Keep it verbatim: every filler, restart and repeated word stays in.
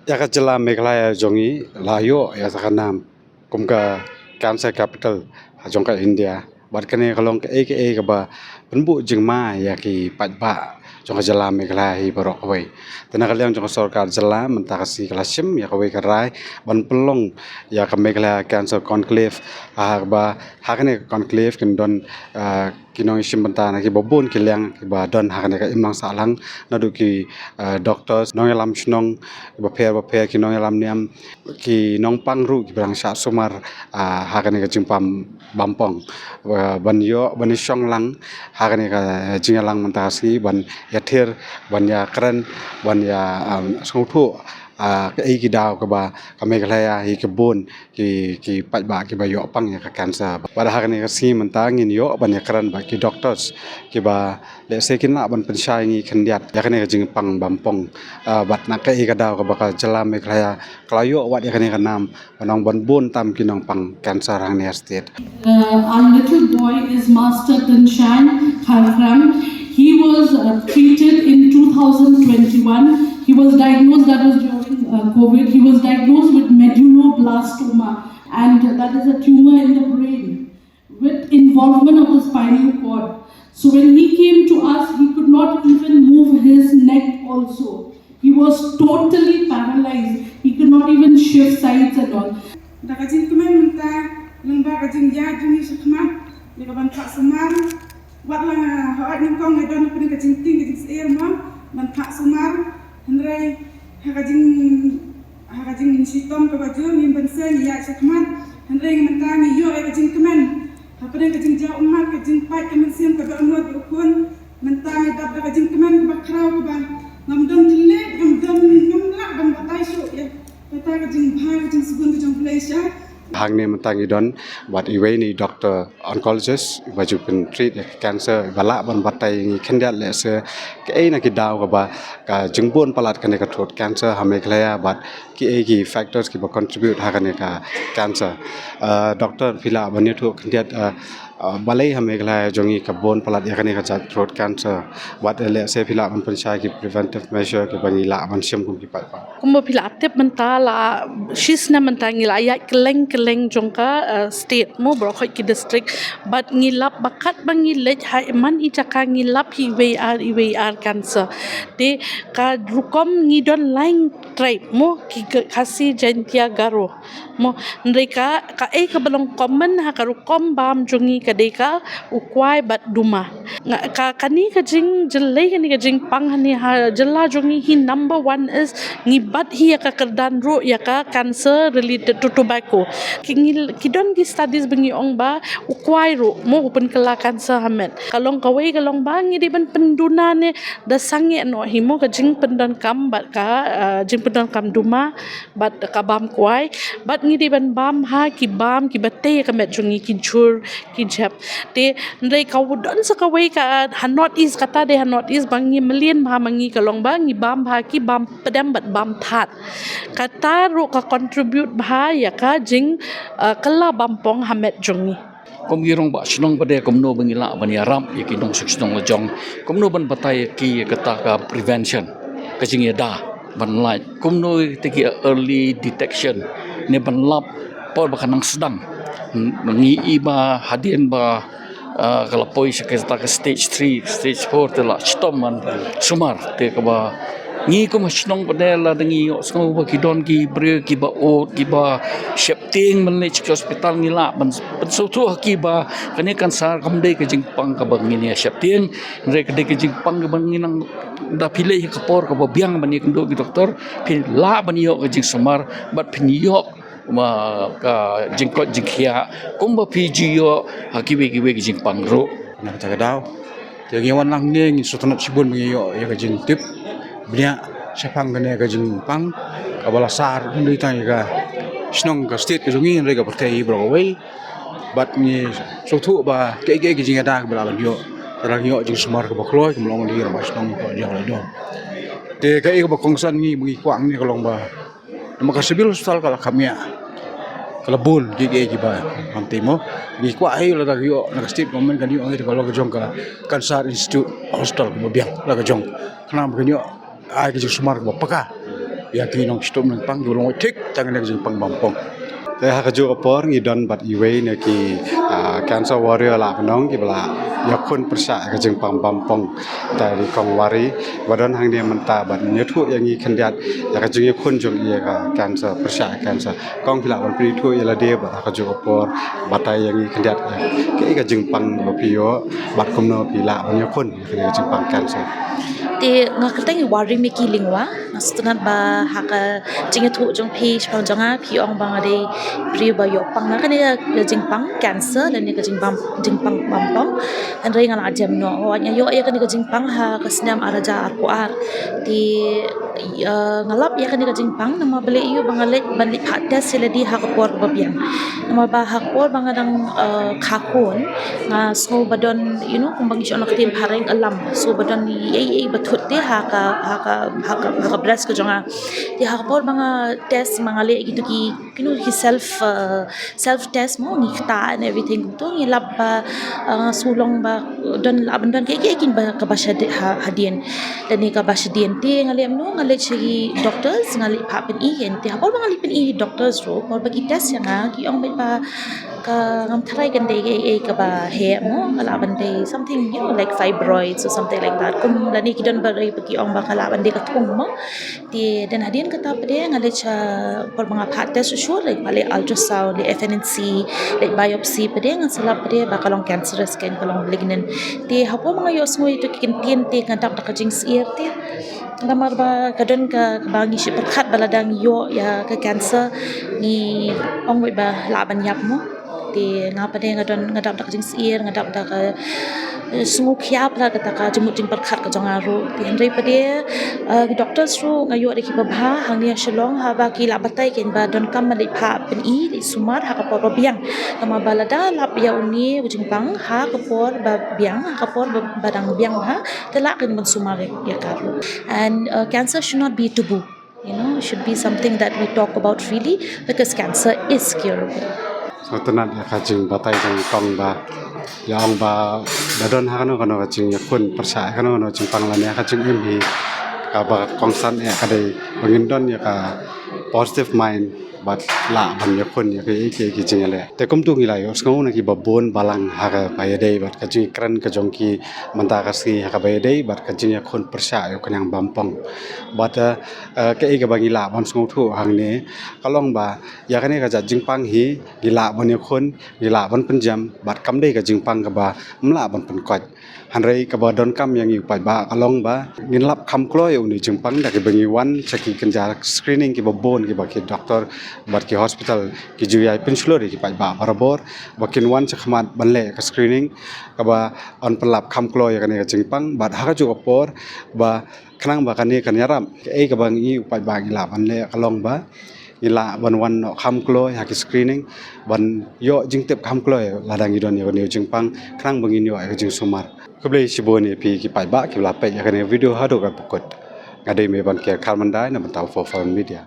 Ïa ka jylla Meghalaya jong ngi la ïoh ïa ka nam kum ka cancer capital jong ka India. Bad kane ka long kaei kaei kaba pynbuh jingma ïa ki paidbah jong ka jylla Meghalaya hi baroh kawei. Te na ka liang jong ka sorkar jylla mynta ka sngi ka la shim ïa kawei ka rai ban pynlong ïa ka Meghalaya Cancer Conclave ha kaba ha kane ka conclave kin don, ah, ki nongshim bynta na kiba bun ki liang kiba don ha kane ka imlang sahlang, naduh ki, ah, doctors, nongïalam shnong kiba pher bapher, ki nongïalam niam, ki nongpang ruh kiba dang shah sumar, ah, ha kane ka jingpang bampong, ah, ban ïoh ban ïashong lang ha kane ka jingïalang mynta ka sngi, ban ïathir, ban ïakren, ban ïa, um, sngewthuh, ah, kaei ki daw kaba ka Meghalaya hi ka bun ki, ki paidbah kiba ïoh pang ïa ka cancer. Bad ha kane ka sngi mynta ngin ïoh ban ïakren bad ki doctors kiba lehse kin lah ban pynshai ngi khyndiat ïa kane ka jingpang bampong. Ah, bad na kaei ka daw kaba ka jylla Meghalaya ka la ïoh wat ïa kane ka nam ban ong ban bun tam ki nongpang cancer hangne ha state. Uh, our little boy is Master Tynshain Kharkram. He was, uh, treated in two thousand twenty-one. He was diagnosed, that was during, uh, COVID. He was diagnosed with medulloblastoma, and that is a tumor in the brain with involvement of the spinal cord. So when he came to us, he could not even move his neck also. He was totally paralyzed. He could not even shift sides and all. Da ka jingkmen mynta, lyngba ka jingïaid jong ngi shakhmat, ïa ka ban phah sumar, wat la nga hooid nyngkong nga don ha pdeng ka jingtieng ka jingsyier mo, ban phah sumar, hynrei ha ka jing, ha ka jingshitom kaba jur ngim ban seng ïaid shakhmat, hynrei mynta ngi ïoh ïa ka jingkmen. Hapdeng ka jingjaw ummat, ka jingpait ka mynsiem ka dohnud ïa u khun, mynta ngi dap da ka jingkmen kaba khraw kaba ngam don thylliej, ngam don, ngam lah ban batai shuh ïa kata ka jingbha ka jingsbun ka jong U Blei sha. Hangne mynta ngi don bad iwei na i doctor oncologist iba ju pyntreat ïa ka cancer, iba lah ban batai ïa ngi khyndiat lehse kaei na ki daw kaba ka jingbun palat kane ka throat cancer ha Meghalaya bad kiei ki factors kiba contribute ha kane ka cancer. Ah, doctor, phi lah ban ïathuh khyndiat, ah, ah, balei ha Meghalaya jong ngi ka bun palat ïa kane ka jait throat cancer? Wat lehse phi lah ban pynshai ki preventive measure kiba ngi lah ban shim kum ki paidbah. Kumba phi la tip mynta la shisnem mynta ngi la ïaid kylleng kylleng jong ka, ah, state mo, baroh khoit ki district. Bad ngi lap ba katba ngi leit ha man i jaka ngi lap hi iwei ar iwei ar cancer. Te ka rukom ngi don lain tribe mo, ki Khasi, Jaintia, Garo mo, hynrei ka, kaei kaba long common ha ka rukom bam jong ngi ka dei ka u kwai bad duma. Nga, ka, kane ka jingjyllei, kane ka jingpang hangne ha jylla jong ngi hi number one is ngi bat hi ïa ka kyrdan ruh ïa ka cancer related to tobacco. Ki ngi, ki don ki studies ba ngi ong ba u kwai ruh mo u pynkylla cancer ha met. Ka long kawei, ka long ba ngi dei ban pynduna ne da sangeh noh hi mo ka jingpyndonkam bad ka, ah, jingpyndonkam duma bad ka bam kwai, bad ngi dei ban bam ha ki bam kiba tei ka met jong ngi, ki jhur, ki jhep. Te hynrei ka don sa kawei ka ha North East, kata dei ha North East ba ngi mlien bha ma ngi, ka long ba ngi bam ha ki bam pdem bad bam thad. Kata ruh ka contribute bha ïa ka jing, ah, kylla bampong ha met jong ngi. Kum ki rangbah shnong pat de kumno ba ngi lah ban ïarap ïa ki nongshong shnong la jong, kumno ban batai ïa ki ïa kata ka prevention, ka jingïada ban lait, kumno te ki early detection ne ban lap por ba ka nang sdang. Ngi i ba hadien ba, ah, ka la poi sha kata ka stage three, stage four te la shitom ban sumar, te kaba ngi kum ha shnong pat de lada ngi ïoh sngew ba ki don ki briew kiba ud, kiba sheptieng ban leit sha ki hospital, ngi lah ban, ban sngewthuh ha ki ba kane ka cancer kam dei ka jingpang kaba ngin ïa sheptieng, hynrei ka dei ka jingpang kaba ngin nang, da phi leit ha ka por kaba biang ban ïakynduh ki doktor, phin lah ban ïoh ka jingsumar bad phin ïoh ma ka jingkoit jingkhiah kumba phi ju ïoh ha kiwei kiwei ki jingpang ruh. Na kata ka daw te ngi wan lang ne ngi sngewtynnat shibun ba ngi ïoh ïa ka jingtip bniah shaphang kane ka jingpang kaba la sar, ym dei tang ïa ka shnong ka state ka jong ngi, hynrei ka pyrthei baroh kawei. Bad ngi sngewthuh ba kaei kaei ka jingïada kaba la ban ïoh, ka la ïoh jingsumar kaba kloi, ka long ïa ka shnong ka jong la dong. Te kaei kaba kongsan ngi ba ngi kwah ngi ka long ba namar ka civil hospital ka la kham ïa, ka la bun kiei kiei kiba hangtei mo. Ngi kwah hi lada ka ïoh na ka state government kan ïoh ngi ka long ka jong ka Cancer Institute Hospital kaba biang la ka jong. Khnang ba kan ïoh ai ka jingsumar kaba paka. ïa ki nongshtuh nongpang kiba long thik tang ïa ka jingpang bampong. Te ha kajuh ka por ngi don bad iwei na ki, ah, cancer warrior la pynong kiba la ïakhun pyrshah ïa ka jingpang bampong. Te i kong Wari ba don hangne mynta bad ïathuh ïa ngi khyndiat ïa ka jingïakhun jong i ïa ka cancer, pyrshah ïa ka cancer. Kong, phi lah ban pynithuh ïa lade bad ha kajuh ka por batai ïa ngi khyndiat ïa kaei ka jingpang ba phi ïoh bad kumno phi lah ban ïakhun ïa kane ka jingpang cancer. Te nga kyrteng i Warimiki Lyngwa, nga sngewtynnat ba ha ka jingïathuh jong phi shaphang jong nga, phi ong ba nga dei briew ba ïoh pang na kane ka jingpang cancer lane ka jingpang, jingpang bampong. Hynrei nga la jem noh, nga ïoh ïa kane ka jingpang ha ka snem ar hajar arphew ar. Te, eh, nga lap ïa kane ka jingpang namar balei, ïoh ba nga leit ban leit phah test ïa lade ha ka por kaba biang. Namar ba ha ka por ba nga dang, eh, kha khun, nga sngew ba don, you know, kumba ngi ong ha ka ktien phareng, alarm. Sngew ba don ei ei ba thut te ha ka, ha ka, ha ka, ha ka breast ka jong nga. Te ha ka por ba nga test, ma nga leh kito ki, you know, ki self, eh, self test mo, ngi ktah and everything. Kumto ngi lap ba, eh, sngew long ba don, lah ban don kiei kiei ba, kaba shadien, ha, hadien. Lane kaba shadien. Te nga leh kumno, nga leit sha ki doctors, nga leit phah pyni ïa ki. Te ha por ba nga leit pyni doctors ruh, por ba ki test ïa nga, ki ong beit ba ka, ngam tharai kan dei ei ei kaba heh mo, ka lah ban dei something, you know, like fibroids or something like that. Kum lane ki don ba ri ba ki ong ba ka lah ban dei ka thung mo. Te dang hadien kata pat de nga leit sha, por ba nga phah test shuh shuh, leit ba leit ultrasound, leit F N N C, leit biopsy pat de, nga sa lap pat de ba ka long cancerous, kan ka long malignant. Te ha por ba nga ïohsngew ïa kito ki kyntien te nga dap da ka jingsyier te. Namar ba ka don ka, kaba ngi shu pyrkhat ba lada ngi ïoh ïa ka cancer ngi ong beit ba lah ban ïap mo. Te nga pat de nga don, nga dap da ka jingsyier, nga dap da ka, eh, sngewkhia pat la kata ka jingmut jingpyrkhat ka jong nga ruh. Te hynrei pat de, eh, ki doctors ruh nga ïoh da kiba bha hangne ha Shillong, haba ki la batai kein ba donkam ban leit phah pyni, leit sumar ha ka por ba biang. Namar ba lada lap ïa une u jingpang ha ka por ba biang, ha ka por ba, ba dang biang bha, te lah kein ban sumar ïa, ïa ka ruh. And, uh, cancer should not be taboo. You know, it should be something that we talk about freely because cancer is curable. Sngewtynnat ïa ka jingbatai jong i kong ba ïa ong ba da don ha kano kano ka jingïakhun pyrshah ïa kano kano jingpang lane ka jingim hi, kaba kongsan eh ka dei ba ngin don ïa ka positive mind bad lah ban ïakhun ïa kiei kiei ki jingïaleh. Te kumtu ngi la ïohsngew na kiba bun balang ha kaba ïadei bad ka jingkren ka jong ki mynta ka sngi ha kaba ïadei bad ka jingïakhun pyrshah ïa u khñiang bampong. Bad, eh, eh, kaei kaba ngi lah ban sngewthuh hangne ka long ba ïa kane ka jait jingpang hi ngi lah ban ïakhun, ngi lah ban pynjem bad kam dei ka jingpang kaba ym lah ban pynkoit. Hynrei kaba donkam ïa ngi u paidbah ka long ba ngin lap kham kloi ïa une u jingpang da kiba ngi wan sha ki kynja screening kiba bun kiba ki doktor bad ki hospital ki ju ïai pynshlur ïa ki paidbah barabor ba kin wan sha khmat ban leh ka screening kaba yn pynlap kham kloi ïa kane ka jingpang bad ha kajuh ka por ba khnang ba kane kan ïarap. Kaei kaba ngi u paidbah ngi lah ban leh ka long ba ngi lah ban wan noh kham kloi ha ki screening ban ïoh jingtip kham kloi lada ngi don ïa kane u jingpang khnang ba ngin ïoh ïa ka jingsumar. Khublei shibun ïa phi ki paidbah kiba la peit ïa kane ka video haduh ka ba kut. Nga dei Meban Kher Kharmandai na bynta u Four Four Media.